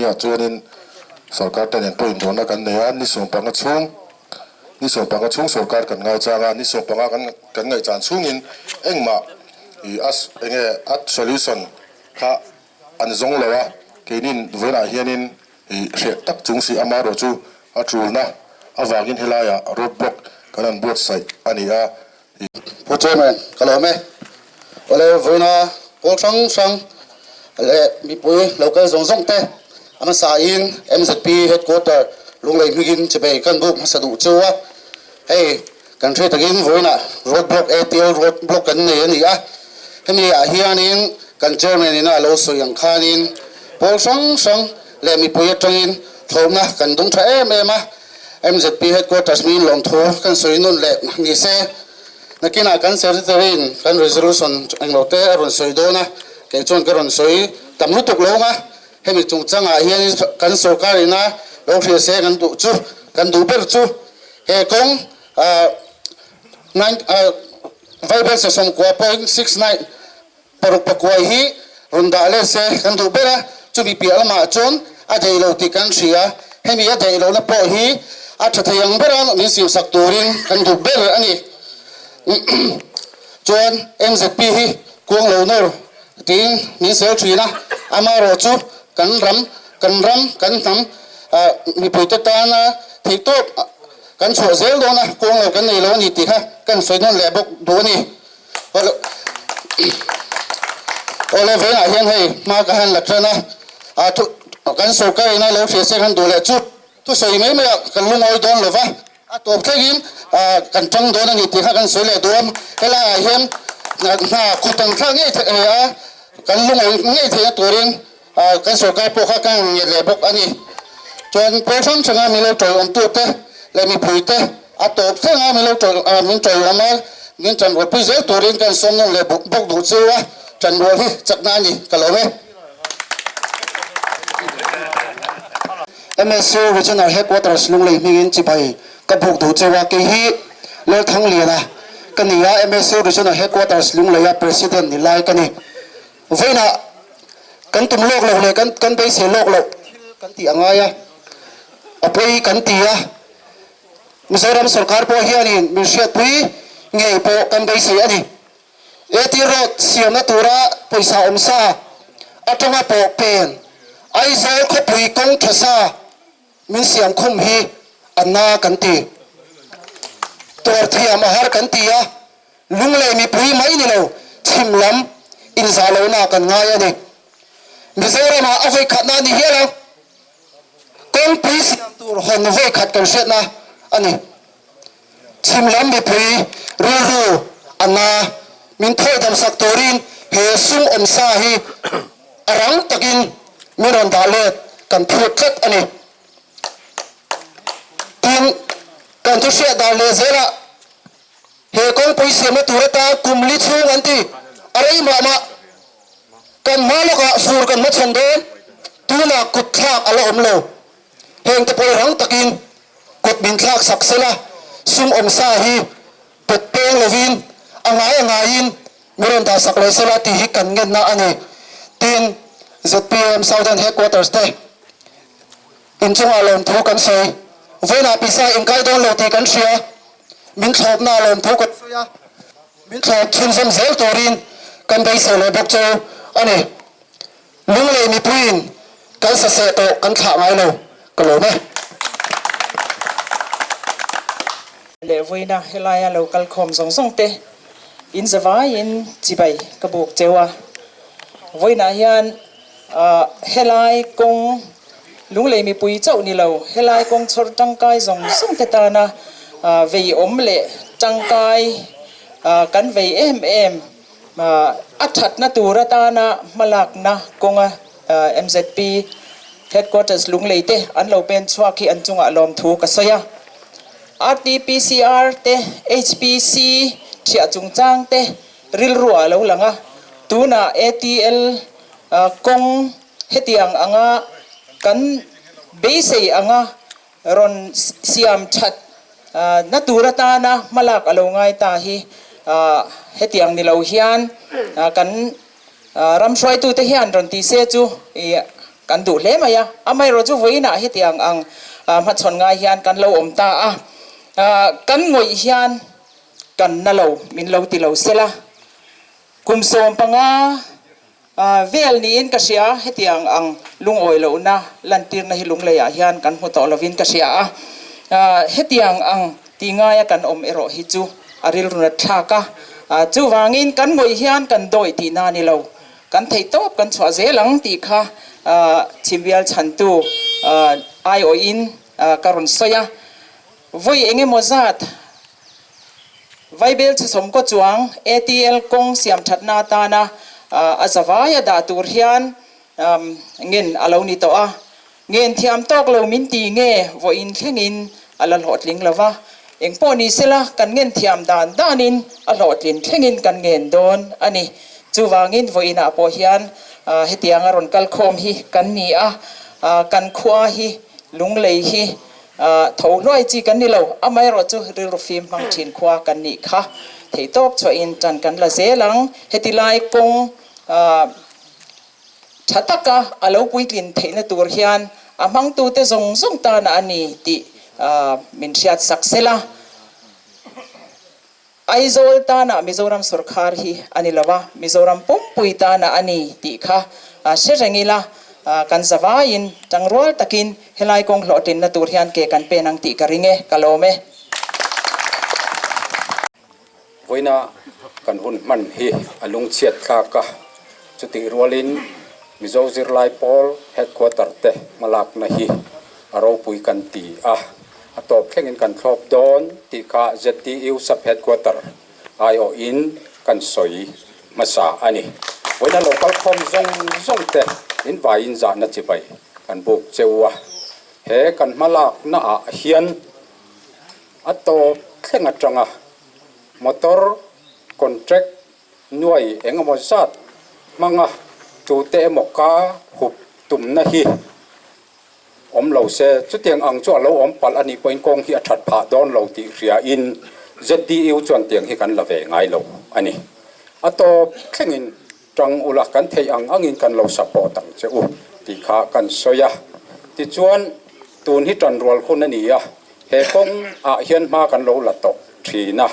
a, chuanin sorkar te nen pawh indawrna kan nei a, ni 15 chhung ni 15 chhung sorkar kan ngaichang a, ni 15 kan kan ngaihchan chhungin engmah ih a enge a solution kha an zawng lo a, keinin vawiinah hianin ih hreh tak chung si amaherawhchu a tulna avangin helaiah road block kan han buatsaih a ni a. Pu Chairman, ka lawm e. Awle, vawiina pawl hrang hrang leh mipui lo kal zawng zawng te a hmasain MZP Headquarter Lunglei hmingin chibei kan buk hmasa duh chu a. Hei, kan hriat takin vawiinah road block ATL road block kan nei a ni a. Hemi ah hianin kan Chairman ina a lo sawi ang khanin pawl hrang hrang leh mipui atangin thlawhna kan dum tha em em a. MZP Headquarters hmingin lawmthu kan sawi nun leh ni se, nakinah kan Secretary-in kan resolution englo te a rawn sawi dawn a, kei chuan ka rawn sawi tam lutuk lo ang a, hemi chungchangah hian kan sorkar ina lo hria se kan duh chu, kan duh ber chu he kawng nine Vaibel 90.69 6 hi rawn dah let se kan duh ber a, chumi piah lamah chuan a daih lo tih kan hria. Hemi a daih lohna pawh hi a tha thei ang bera min siamsak turin kan duh ber a ni. Chuan MZP hi kuang lo nawr tiin min sel thin a, amaherawhchu kan ram, kan ram, kan hnam mipuite tana theihtawp kan chhuah zel dawn a, kuang lo kan nei lo a ni tih kha kan sawi nawn leh bawk duh a ni. Awle vengah hian hei hma ka han la tan a, kan sorkar ina lo hria se kan duh leh chu thusawi mai maiah kan lungawi dawn lo va, a tawp thlengin kan tang dawn a ni tih kha kan sawi leh duh a, helaiah hian hna kut an thlak ngei theih a, kan lungawi ngei theihna turin kan sorkar pawh kha kan rawn nget leh bawk a ni. Chuan pawl hrang hranga min lo tawiawmtute leh mipuite a tawp thlenga min lo tawi min tawiawm a, min tanrualpui zel turin kan sawm nawn leh bawk duh chu a, tanrual hi chakna a ni ka lawm e. MSU Regional Headquarters Lunglei hmingin chibai ka buk duh cheu a, kei hi Lalthangliana ka ni a, MSU Regional Headquarters Lungleia President ni lai ka ni. Vawiinah kan tum lawk loh leh kan kan beisei lawk loh thil kan tih a ngai a, a pawi kan ti a, Mizoram sorkar pawh hianin min hriatpui ngei pawh kan beisei a ni. AT Road siamna tura pawisa awm sa atanga pawh pen Aizawl khawpui kawng tha sa min siam khum hi a na kan ti. Tuar thiam a har kan ti a, Lunglei mipui mai ni lo, chhim lam inzah lohna kan ngai a ni. Mizoramah a vawikhatna a ni hial a, kawngpui siam tur hawn vawikhat kan hriatna a ni. Chhim lam mipui rilru a na, min thawidam sak turin he sum awmsa hi a rang takin min rawn dah let kan phut tlat a ni. Tin, kan thu hriat dan leh zelah He kawngpui siamna tur atan kum li chhung an ti a rei mah mah. Kan hma lawkah fur kan hmachhawn dawn, tunah kut thlak a la awm lo. Hengte pawh rang takin kut min thlak sak sela, sum awm sa hi pawt peng lovin a ngai a ngaiin mi rawn dah sak leh sela tih hi kan ngenna a ni. Tin, zpm Southern Headquarters te inchungah lawmthu kan sawi. Vawiinah pisa inkai dawn lo tih kan hria. Min thlawpna a lawmthu kan sawi a, min thlawp chhunzawm zel turin kan beisei leh bawk chu a ni. Lunglei mipuiin kan sa seh tawh kan thlah ngai lo, ka lawm e. Leh vawiina helaia lo kal khawm zawng zawng te in zavaiin chibai ka buk cheu a. Vawiinah hian helai kawng Lunglei mipui chauh ni lo, helai kawng chhawr tangkai zawng zawng te tana vei awm leh tangkai kan vei em em a thatna tur atana hmalakna kawnga MZP Headquarters Lunglei te an lo pen chhuak hi an chungah lawmthu ka sawi a. RTPCR te, HPC thiah chungchang te rilru ah lo lang a, tunah ATL kawng Hetiang anga kan beisei anga rawn siam that na tur atana hmalak a lo ngai ta hi hetiang ni lo hian kan ram hruaitute hian rawn ti se chu. kan duh hle mai a. Amaherawhchu chu vawiinah hetiang ang hmachhawn ngai hian kan lo awm ta a, kan ngawih hian kan na lo min lo ti lo sela. Kum 15 vel niin ka hria, hetiang ang lungawi lohna lantirna hi lungleiah hian kan hmu tawh lovin ka hria a. Hetiang ang ti ngaia kan awm erawh hi chu a rilru nat thlak a, chuvangin kan ngawih hian kan dawih tihna a ni lo. Kan theihtawp kan chhuah zel ang tih kha chhimbial chhantu aiawhin ka rawn sawi a. Vawi engemaw zat Vaibel chhasawm kaw chuang ATL kawng siam thatna atana a zavai a dah tur hian ngen a lo ni tawh a. Ngen thiam tawk lo min ti nge vawiin thlengin a la hlawhtling lo va. Engpawh ni sela kan ngen thiam dan danin a hlawhtlin thlengin kan ngen dawn a ni. Chuvangin vawiinah pawh hian hetianga rawn kal khawm hi kan ni a, kan khua hi lunglei hi Tho hluai chi kan ni lo, amaherawhchu rilru fim hmang thin khua kan nih kha theihtawp chhuahin tan kan la zel ang. Heti lai kawng tha taka a lo puitlin theihna tur hian a hmangtute zawng zawng tana a ni tih min hriat sak sela. Aizawl tana Mizoram sawrkhar hi a ni lo a, Mizoram pumpui tana a ni tih kha hre reng ila, kan zavaiin tangrual takin helai kawng hlawhtlinna tur hian ke kan pen ang tih ka ring e, ka lawm e. Vawiina kan hun hman hi a lungchhiat thlak a, chutih rualin Mizo zirlai pawl headquarter te hmalakna hi a ropui kan ti a. A tawp thlengin kan thlawp dawn tih kha ZDU Sub-Headquarter aiawhin kan sawi hmasa a ni. Vawiina lo kal khawm zawng zawng te in vaiin zahna chibai kan buk che u a. He kan hmalakna ah hian a tawp thleng atanga motor contract nuai engemaw zat hmanga tute emaw ka hup tumna hi Awm lo se, chutiang ang chu a lo awm palh a nih pawhin kawng hi a that phah dawn lo tih hriain ZDU chuan tiang hi kan la ve ngai lo a ni. A tawp thlengin tang ula kan theih ang angin kan lo support ang che u tih kha kan sawi a. Tichuan, tun hi tanrual hun a ni a, he kawng ah hian hma kan lo la tawh thin a.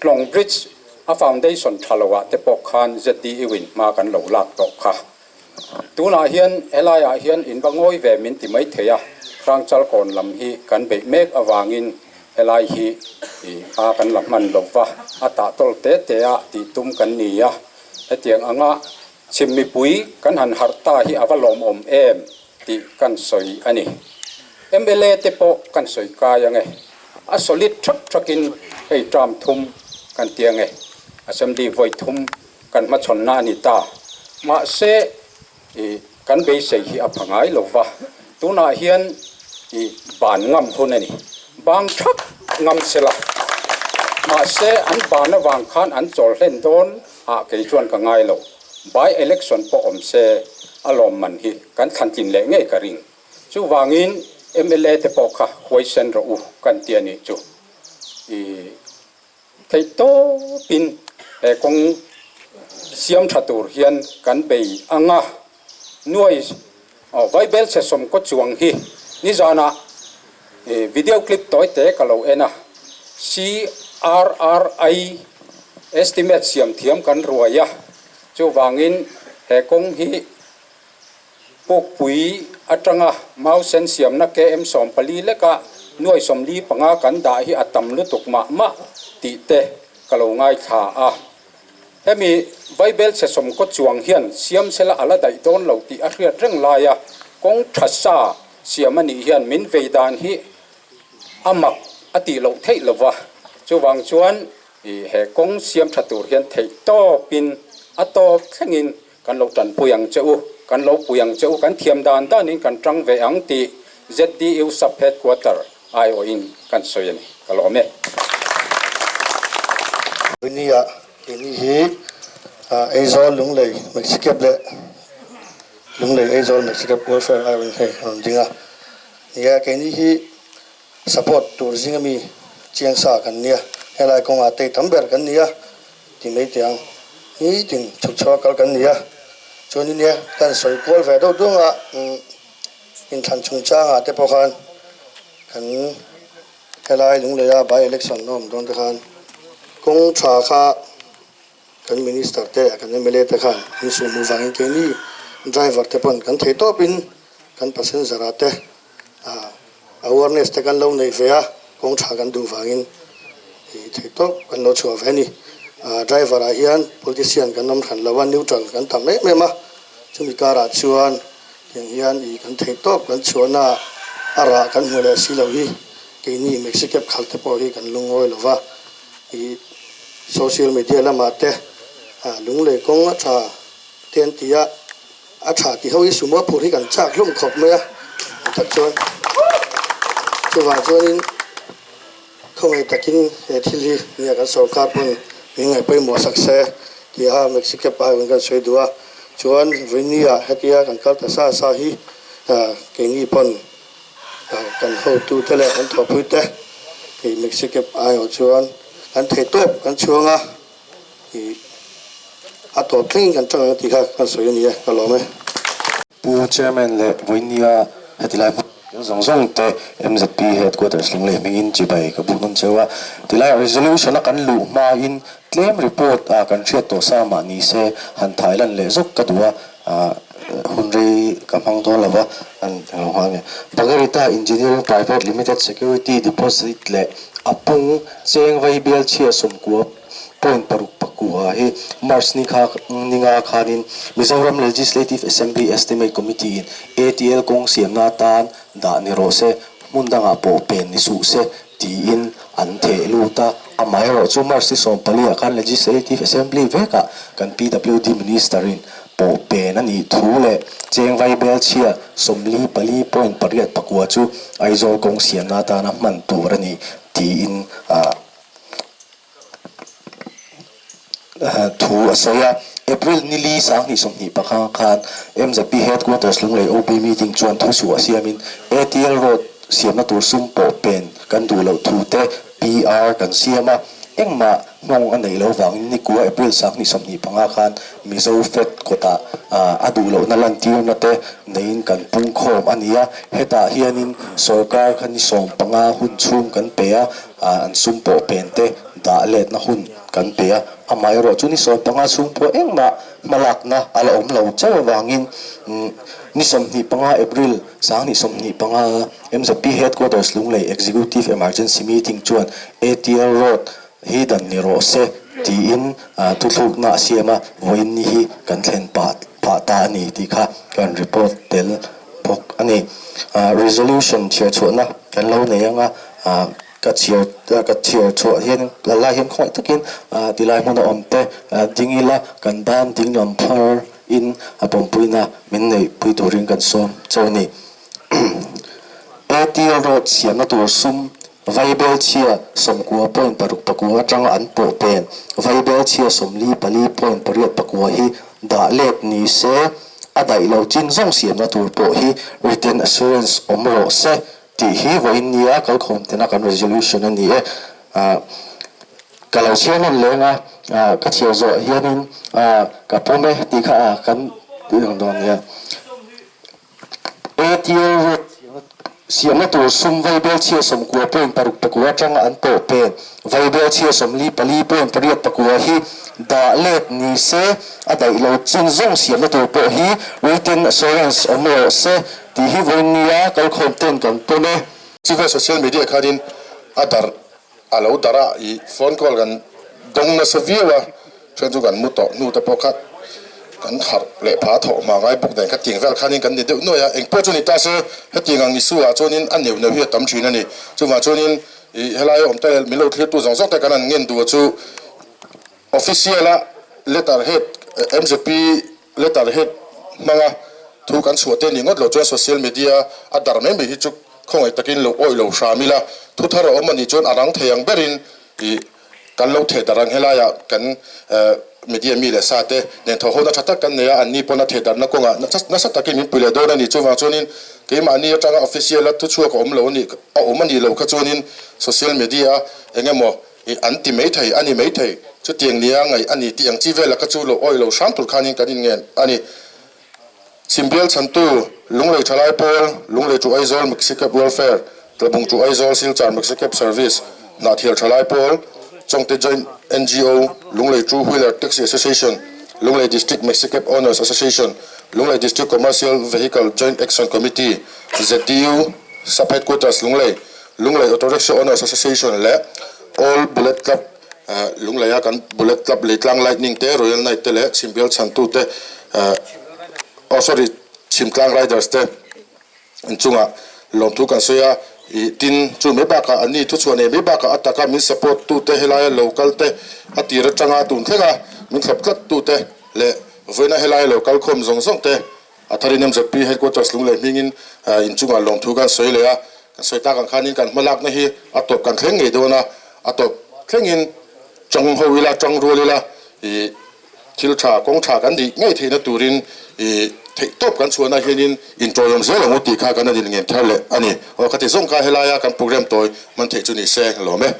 Tlawng Bridge a foundation tha lo ah te pawh khan ZDU in hma kan lo lak tawh kha. Tunah hian helaiah hian in va ngawi ve min ti mai thei a, Hrangchalkawn lam hi kan beih mek avangin helai hi hma kan la hman lo va, a tah tawl te te a tih tum kan ni a. Hetiang anga chhim mipui kan han harh ta hi a va lawmawm em tih kan sawi a ni. Mla te pawh kan sawi kai ange, a solid thak thakin hei term thum kan ti ange, Assembly vawi thum Kan hmachhawnna a ni ta. Mahse, i kan beisei hi a pha ngai lo va, tunah hian i ban ngam hun a ni. Bang thak ngam se la. Mahse, an ban avang khan an chawl hlen dawn ah kei chuan ka ngai lo. By election pawh awm se a lawmman hi kan thlantlin leh ngei ka ring. Chuvangin mla te pawh kha huaisen rawh u kan ti a nih chu. I. Theih tawpin he kawng siam tha tur hian kan bei ang a, nuai Vaibel chhe sawmkaw chuang hi nizanah video clip tawi te ka lo en a, CRRI estimate siam thiam kan ruai a, chuvangin he kawng hi Pukpui atanga Mausen siamna KM 14 leka nuai 45 kan dah hi a tam lutuk mah mah tih te ka lo ngaithla a. Hemi Vaibel chhe sawmkaw chuang hian siam sela a la daih dawn lo tih a hriat reng laia kawng tha sa siam a nih hian min vei dan hi a mak a tih loh theih lo va. Chuvang chuan he kawng siam tha tur hian theih tawpin a tawp thlengin Kan lo tanpui ang che u, kan lo pui ang che u, kan thiam dan danin kan tang ve ang tih ZDU Sub Headquarter aiawhin kan sawi a ni. Ka lawm e. Nia, keini hi Aizawl Lunglei Maxicab leh Lunglei Aizawl Maxicab Welfare aiawhin hei a rawn ding a. Nia, keini hi support tur zinga mi chiangsa kan nia, helai kawngah tei tam ber kan ni a. Ti mai teh ang. Nitin chhuk chhuak kal kan ni a. Chuanin nia kan sawi kual ve deuh duang a, inthlan chungchangah te pawh khan kan helai Lungleia by election a awm dawn te khan kawng tha kha kan minister te kan mla te khan min suh hmuh vangin keini driver te pawn kan thei tawpin kan passenger ah te awareness te kan lo neih ve a, kawng tha kan duh vangin ih thei tawp kan lo chhuah ve a ni. Driver ah hian politician kan awm hran lo a, neutral kan tam em em a, chumi karah chuan tiang hian ih kan thei tawp kan chhuahna a rah kan hmu leh si lo hi keini maxi cab khalh te pawh hi kan lungawi lo va, ih social media lamah te lunglei kawng a tha te an ti a. A tha ti ho hi sumo phur hi kan chak hlawm khawp mai a, tak chuan chuvang chuanin khawngaih takin he thil hi nia kan sorkar pawn min ngaih pawimawh sak se tia Mexico pa hian kan sawi duh a, chuan Vini ah hetia kan kal ta sa sa hi keini pawn kan hotu te leh kan thawhpui te hei Mexico aiawh chuan kan theihtawp kan chhuang a. Ih, a tawp thlengin kan tang ang tih kha kan sawi a ni e, ka lawm e. Pu Chairman leh Vawinia hetilai hmun thil zawng zawng te MZP Headquarters Lunglei hmingin chibai ka buk nawn cheu a. Tilai resolution a kan luh hmain tlem report a kan hriat tawh sa mah ni se han thailan leh zawk ka duh a, hun rei ka hmang dawn lo va, an lo nghal nge. Bhagarita Engineering Private Limited Security Deposit leh a pung cheng vai bial chhia sawmkua Point 6 pakua hi March ni kha ninga khanin Mizoram Legislative Assembly Estimate Committee in ATL kawng siamna atan dah ni rawh se, hmun dangah pawh pen ni suh se tiin an theh lut a. Amaherawh chu March ni 14 ah khan Legislative Assembly vekah kan PWD Minister in pawh pen a nih thu leh cheng vaibel chhia 44.8 pakua chu Aizawl kawng siamna atana hman tur a ni tiin Thu a sawi a. April ni li 2021 khan MZP Headquarters Lunglei OB meeting chuan thu suh a siamin ATL Road siamna tur sum pawh pen kan duh loh thu te PR kan siam a, engmah nghawng a neih loh vangin nikua April 2025 khan Mizo Fed kawtah a duh lohna lantirna te neiin kan pungkhawm a ni a, hetah hianin sorkar kha ni 15 hun chhung kan pe a, an sum pawh pen te dah letna hun kan pe a, amaherawh chu ni 15 chhung pawh engmah hmalakna a la awm lo chauh avangin ni 25 April 2025 MZP Headquarters Lunglei Executive Emergency Meeting chuan ATL Road hi dan ni rawh se tiin thuthlukna a siam a, vawiin ni hi kan thlen pah phah ta a ni tih kha kan report tel bawk a ni. Resolution chhiar chhuahna kan lo nei anga ka chhiar ka chhiar chhuah hian la lai hian khawngaih takin tilai hmun a awm te ding ila kan ban ding lam phar in a pawmpuina min neih pui turin kan sawm chauh a ni. ATL Road siamna tur sum Vaibel chhia 90.6 pakua atanga an pawh pen Vaibel chhia 44.8 pakua hi dah let ni se a daih lo chin zawng siamna tur pawh hi written assurance awm rawh se tih hi vawiin nia kalkhawm tena kan resolution a ni e. Ka lo chhiar nawn leng a, ka chhiar zawh hianin ka pawm e tih kha kan tih ang dawn nia. ATL Road siamna tur sum vaibel chhia 90.6 pakua atanga an pawh pen vaibel chhia 44.8 pakua hi dah let ni se a daih lo chin zawng siamna tur pawh hi written assurance awm rawh se tih hi vawiin nia kalkhawm ten kan pawm e. Chuva social media khanin a darh a lo darh a, ih phone call kan dawng nasa viau a, then chu kan mu tawh hnu te pawh kha kan harh leh pha thawh hma ngai bawk nen kha tiang vel khanin kan ni deuh nuai a, engpawh chu ni ta se hetiang ang issue ah chuanin a neuh neuh hi a tam thin a ni. Chuvang chuanin ih helai a awm te leh min lo thlir tu zawng zawng te kan han ngen duh a chu official a letter head MZP letter head hmanga thu kan chhuah te ni ngawt lo chuan social media a darh mai mai hi chu khawngaih takin lo awih lo hram ila, thu thar a awm a nih chuan a rang thei ang berin ih kan lo theh darh ang helaiah kan media mi leh sa te nen thaw hona tha tak kan nei a, an ni pawn a theh darhna kawngah nasa takin min pui leh dawn a ni. Chuvang chuanin keimahni atanga official a thuchhuak a awm lo a nih a awm a nih loh kha chuanin social media a eng emaw ih an ti mai thei a ni mai thei, chutiang nia ngaih a ni tih ang chi velah kha chu lo awih lo hram tur khanin kan inngen a ni. Chhimbial chhantu, Lunglei Thalai Pawl, Lunglei to Aizawl Maxi Cab Welfare, Tlabung to Aizawl Silchar Maxi Cab Service, Hnahthial Thalai Pawl, Chawngte Joint NGO, Lunglei Two Wheeler Taxi Association, Lunglei District Maxi Cab Owners Association, Lunglei District Commercial Vehicle Joint Action Committee, ZDU, Sub Headquarters Lunglei, Lunglei Auto Rickshaw Owners Association leh All Bullet Club Lungleia kan Bullet Club Leitlang Lightning te, Royal Knight te leh Chhimbial chhantu te oh sorry Chhimtlang Riders te inchungah lawmthu kan sawi a, ih tin chu mai bakah an ni thuchhuah nei mai bakah a taka min support tu te helaia lo kal te a tir atanga tun thlenga min thlawp tlat tu te leh vawiina helaia lo kal khawm zawng zawng te A tharin MZP Headquarters Lunglei hmingin inchungah lawmthu kan sawi leh a, kan sawi tak ang khanin kan hmalakna hi a tawp kan thleng ngei dawn a, a tawp thlengin tang ho ila, tang rual ila ih thil tha, kawng tha kan dih ngei theihna turin ih theihtawp kan chhuahna hianin intawiawm zel ang u tih kha kan han inngen thar leh a ni. Aw khati zawng kha helaia kan program tawi hman theih chu ni se lawm e.